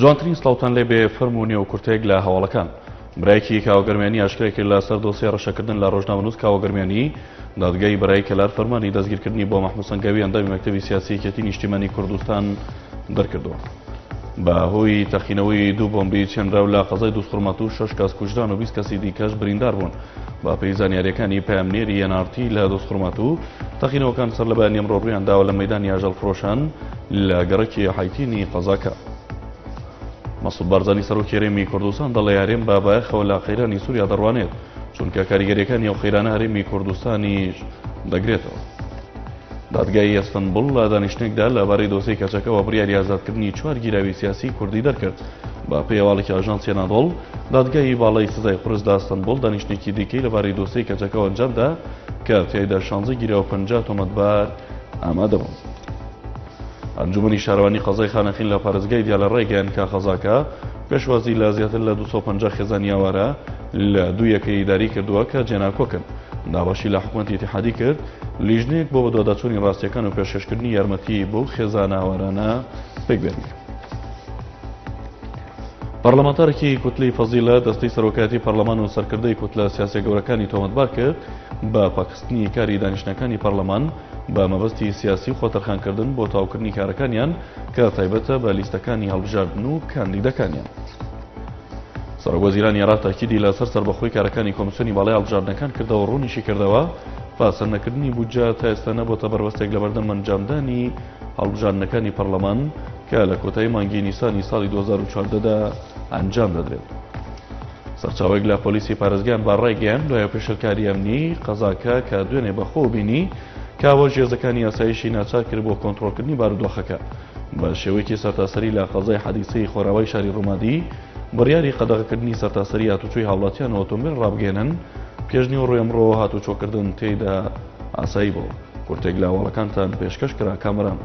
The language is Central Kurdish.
جوانترین سڵاوتان لێ بێ فەرموو نێو کورتەیەک لە هەواڵەکان. برایەکی کاوە گەرمیانی ئاشکرای کرد لە سەر دۆسیەی ڕەشەکردن لە ڕۆژنامەنووس کاوە گەرمیانی، دادگای بەرایی کەلار فەرمانی دەستگیرکردنی بۆ مەحموود سەنگاوی ئەندامی مەکتەبی سیاسی یەکێتی نیشتیمانی کوردستان دەرکردووە. بە هۆی تەقینەوەی دوو بۆمبی چێنراو لە قەزای دووزخورماتوو شەش کەس کوژران و 20 کەسی دیکەش بریندار بوون. بە پێی زانیارییەکانی پەیامنێری NRT لە دووزخورماتوو، تەقینەوەکان سەرلەبەیانی ئەمڕۆ ڕوویان داوە لە مەیدانی ئاژەڵفرۆشان لە گەڕەکی حەیتینی قەزاکە. مەسعود بارزانی سەرۆکی هەرێمی کوردستان دەڵێ هەرێم بە بایەخەوە لە قەیرانی سووریا دەڕوانێت، چونکە کاریگەرییەکانی ئەو قەیرانە هەرێمی کوردستانیش دەگرێتەوە. دادگای ئەستەنبوڵ لە دانیشتنێکدا لەبارەی دۆسیەی کەچەکەوە بڕیاری ئازادکردنی چوار گیراوی سیاسی کوردی دەرکرد. بە پێی هەواڵێکی ئاژانسی ئەنادۆڵ، دادگای باڵای سزای قورس لە ئەستەنبوڵ دانیشتنێکی دیکەی لەبارەی دۆسیەی کەچەکەوە ئەنجامدا کە تیایدا شانزە گیراو و 50 تۆمەتبار ئامادە بوون. ئەنجومەنی شارەوانی قەزای خانەقین لە پارێزگای دیالە ڕایگەیاند کە قەزاکە پێشوازی لە زیاتر لە 250 خێزانی ئاوارە لە دوو یەکەی ئیداری کردووە کە جێناکۆکن. داواشی لە حکومەتی ئیتیحادی کرد لیژنەیەک بۆ بەدواداچوونی ڕاستییەکان و پێشکەشکردنی یارمەتی بەو خێزانە ئاوارانە پێکبێنێت. پەرلەمانتارێکی کوتلەی فەزیلە دەستەی سەرۆکایەتی پەرلەمان و سەرکردەی کوتلە سیاسیە گەورەکانی تۆمەتبار کرد بە پەکخستنی کاری دانیشتنەکانی پەرلەمان بە مەبەستی سیاسی و خۆتەرخانکردن بۆ تەواوکردنی کارەکانیان کە تایبەتە بە لیستەکانی هەڵبژاردن و کاندیدەکانیان. سەرۆکوەزیرانی عێراق تاکیدی لەسەر سەربەخۆی کارەکانی کۆمسیۆنی باڵای هەڵبژاردنەکان کردەوە ڕوونیشی کردەوە پەسەند نەکردنی بودجە تا ئێستا نەبۆتە بەربەستێک لەبەردەم ئەنجامدانی هەڵبژاردنەکانی پەرلەمان کە لە کۆتایی مانگی نیسانی ساڵی 2014 دا ئەنجام دەدرێت. سەرچاوەیەک لە پۆلیسی پارێزگای ئەنبار ڕایگەیاند، دوای پێشێلکاری ئەمنی قەزاکە کە دوێنێ بەخۆوە بینی، کاوەش هێزەکانی ئاسایشی ناچار کرد بۆ کۆنترۆڵکردنی بارودۆخەکە بە شێوەیەکی سەرتاسەری لە قەزای حەدیسەی خۆراوای شاری ڕومادی بڕیاری قەدەغەکردنی سەرتاسەری هاتوچۆی هاوڵاتیان و ئۆتۆمبێل ڕابگەیەنن، پێشنیوەڕۆی ئەمڕۆ هاتوچۆکردن تێیدا ئاسایی بووە. کورتێک لە هەواڵەکانتان پێشکەش کرا. کامەران.